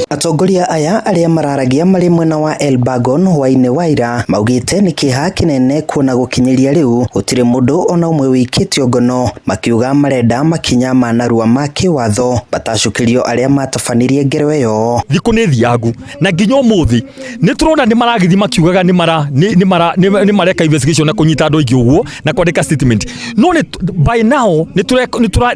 Atongoria aya arĩa mararagia marĩ mwena wa Elburgon hwaĩ-inĩ wa ira maugĩte nĩ kĩeha kĩnene kuona gũkinyĩria rĩu gũtirĩ mũndũ ona ũmwe wĩikĩtio ngono, makiuga marenda makinya ma narua ma kĩwatho matacũkĩrio arĩa matabanirie ngero ĩyo. Thikũ nĩ thiangu na nginya ũmũthĩ nĩ tũrona nĩ maragĩthiĩ makiugaga nĩ mara nĩ mara nĩ mareka investigation na kũnyita andũ aingĩ ũguo na kwandĩka statement, no nĩ by now nĩ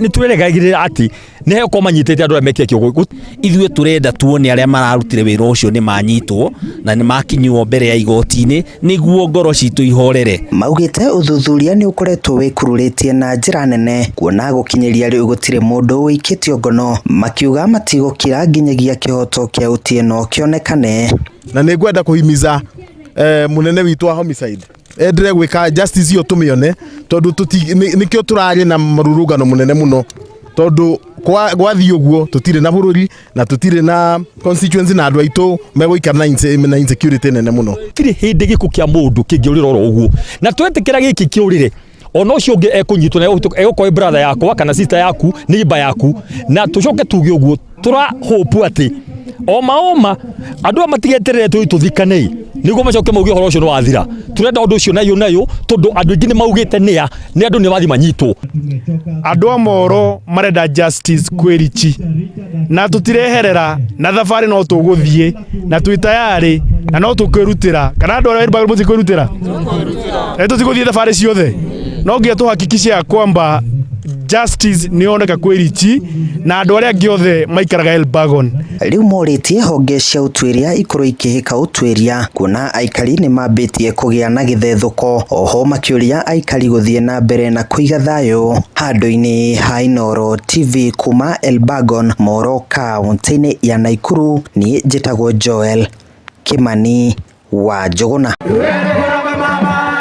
tũreregagĩrĩra atĩ nĩ hegũkorwo manyitĩte andũ arĩa mekire kĩo. Ithuĩ tũrenda tuone arĩa mararutire wĩra ũcio nĩ manyitwo na nĩ makinywo mbere ya igoti-inĩ nĩguo ngoro citũ ihorere. Maugĩte ũthuthuria nĩ ũkoretwo wĩkururĩtie na njĩra nene kuona gũkinyĩria rĩu gũtirĩ mũndũ wĩikĩtio ngono, makiuga matigũkira nginyagia kĩhoto kĩa Otieno kĩonekane. Na nĩ ngwenda kũhimiza mũnene witũ wa homicide endere gwĩka justice ĩyo tũmĩone, tondũ nĩkĩo tũrarĩ na marurungano mũnene mũno, tondũ gwathiĩ ũguo tũtirĩ na bũrũri na tũtirĩ na constituency na andũ aitũ megũikara na insecurity nene mũno. Tirĩ hĩndĩ gĩkuũ kĩa mũndũ kĩngĩũrĩra oro ũguo, na twetĩkĩra gĩkĩ kĩũrĩre, ona ũcio ũngĩ ekũnyitwo na egũkorwo brother yakwa kana sister yaku, neighbor yaku, na tũcoke tuge ũguo tũra hope atĩ oma oma andũ aya matigeterere tũthiĩ tũthikane nĩguo macoke mauge ũhoro ũcio nĩ wathira. Tũrenda ũndũ ũcio nayo nayo, tondũ andũ aingĩ nĩ maugĩte nĩa nĩ andũ nĩ mathiĩ manyitwo. Andũ a Moro marenda justice kwĩ Richi na tũtireherera na thabarĩ, no tũgũthiĩ na twĩ tayarĩ na no tũkwĩrutĩra. Kana andũ arĩa mũtikwĩrutĩra? Nĩ tũtigũthiĩ thabarĩ ciothe, no nginya tũhakikishe ya kwamba justice nĩ yoneka kwĩ Richi na andũ arĩa angĩ othe maikaraga Elburgon. Rĩu morĩtie honge cia ũtuĩria ikorwo ikĩhĩka ũtuĩria kuona aikari nĩ mambĩtie kũgĩa na gĩthethũko, oho makĩũria aikari gũthiĩ na mbere na kũiga thayũ. Handũ-inĩ ha Inooro TV kuma Elburgon, Moro, kaunti-inĩ ya Naikuru, niĩ njĩtagwo Joel Kimani wa Njũgũna.